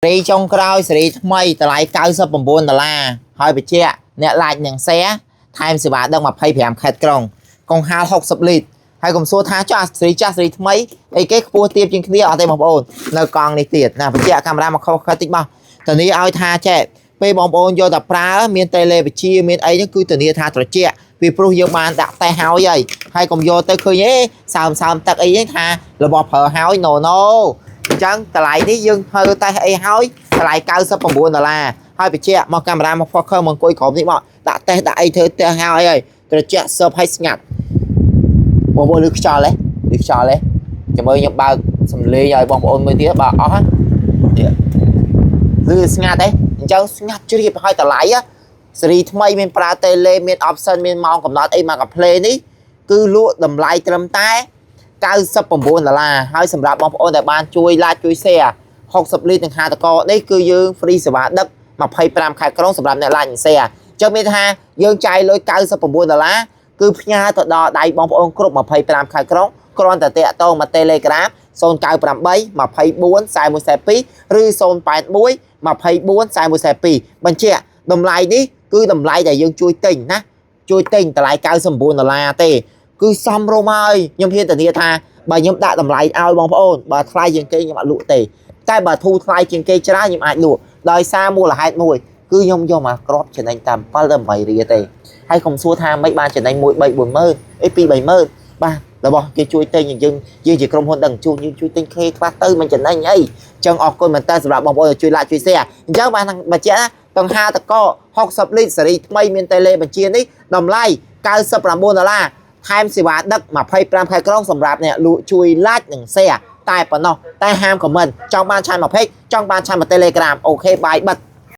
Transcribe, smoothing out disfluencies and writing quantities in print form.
រីចុងក្រោយសេរីថ្មីតម្លៃ99ដុល្លារហើយបញ្ជាក់អ្នក like និង share ថែមសេវាដឹក25ខេត្តក្រុងកង្ហាល60លីត្រហើយកុំសួរថាចុះអាសេរីចាស់សេរីថ្មីអីគេខ្ពស់ទាបជាងគ្នាអត់ទេបងប្អូននៅកង់នេះទៀតណាបញ្ជាក់កាមេរ៉ាមកខុសខិតតិចមកធានាឲ្យថាចែកពេលបងប្អូនយកតែប្រើមានតេឡេវិជាមានអីហ្នឹងគឺធានាថាត្រជាក់ពីព្រោះយើងបានដាក់តេស្តហើយហើយហើយកុំយកទៅឃើញទេសើមសើមទឹកអីហ្នឹងថារបស់ប្រើហើយ no no អញ្ចឹងតម្លៃនេះយើងធ្វើតេស្តអីហើយតម្លៃ99ដុល្លារហើយបញ្ជាក់មកកាមេរ៉ាមក focus មកអង្គុយក្រុមនេះមកដាក់តេស្តដាក់អីធ្វើតេស្តហើយហើយត្រជាក់សើបឲ្យស្ងាត់បងប្អូនលឺខ្យល់ទេលឺខ្យល់ទេចាំមើលខ្ញុំបើកសំឡេងឲ្យបងប្អូនមើលទៀតបើអស់នេះលឺស្ងាត់ទេអញ្ចឹងស្ងាត់ជ្រាបហើយតម្លៃសេរីថ្មីមានប្រើតេឡេមាន option មានម៉ោងកំណត់អីមកកាផ្លេនេះគឺលក់តម្លៃត្រឹមតែ 99ដុល្លារហើយសម្រាប់បងប្អូនដែលបានជួយ like ជួយ share 60លីត្រនឹងហាតកនេះគឺយើង free សេវាដឹក25ខេត្តក្រុងសម្រាប់អ្នក like និង share អញ្ចឹងមានថាយើងចាយលុយ99ដុល្លារគឺផ្ញើទៅដល់ដៃបងប្អូនគ្រប់25ខេត្តក្រុងគ្រាន់តែតាក់ទងមក Telegram 098 24 4142ឬ081 24 4142បញ្ជាក់តម្លៃនេះគឺតម្លៃដែលយើងជួយទិញណាជួយទិញតម្លៃ99ដុល្លារទេ គឺសមរម្យហើយខ្ញុំហ៊ានធានាថាបើខ្ញុំដាក់តម្លៃឲ្យបងប្អូនបើថ្លៃជាងគេខ្ញុំអត់លក់ទេតែបើធូរថ្លៃជាងគេច្រើនខ្ញុំអាចលក់ដោយសារមូលហេតុមួយគឺខ្ញុំយកមកក្របចំណេញតាម7ទៅ8រៀលទេហើយកុំសួរថាមិនបានចំណេញ1 3 4ម៉ឺនអី2 3ម៉ឺនបាទរបស់គេជួយទិញយើងយើងជាក្រុមហ៊ុនដឹងជូនយើងជួយទិញគេខ្លះទៅមិនចំណេញអីអញ្ចឹងអរគុណមែនតើសម្រាប់បងប្អូនដែលជួយ like ជួយ share អញ្ចឹងបានបញ្ជាក់ណាតង្ហាតក60លីត្រសេរីថ្មីមានតេឡេបញ្ជានេះតម្លៃ99ដុល្លារ ថែមសេវាដឹក25ខេត្តក្រុងសម្រាប់អ្នកលក់ជួយ like និង share តែប៉ុណ្ណោះតែហាម comment ចង់បាន chat មក page ចង់បាន chat មក Telegram OK bye បិទ។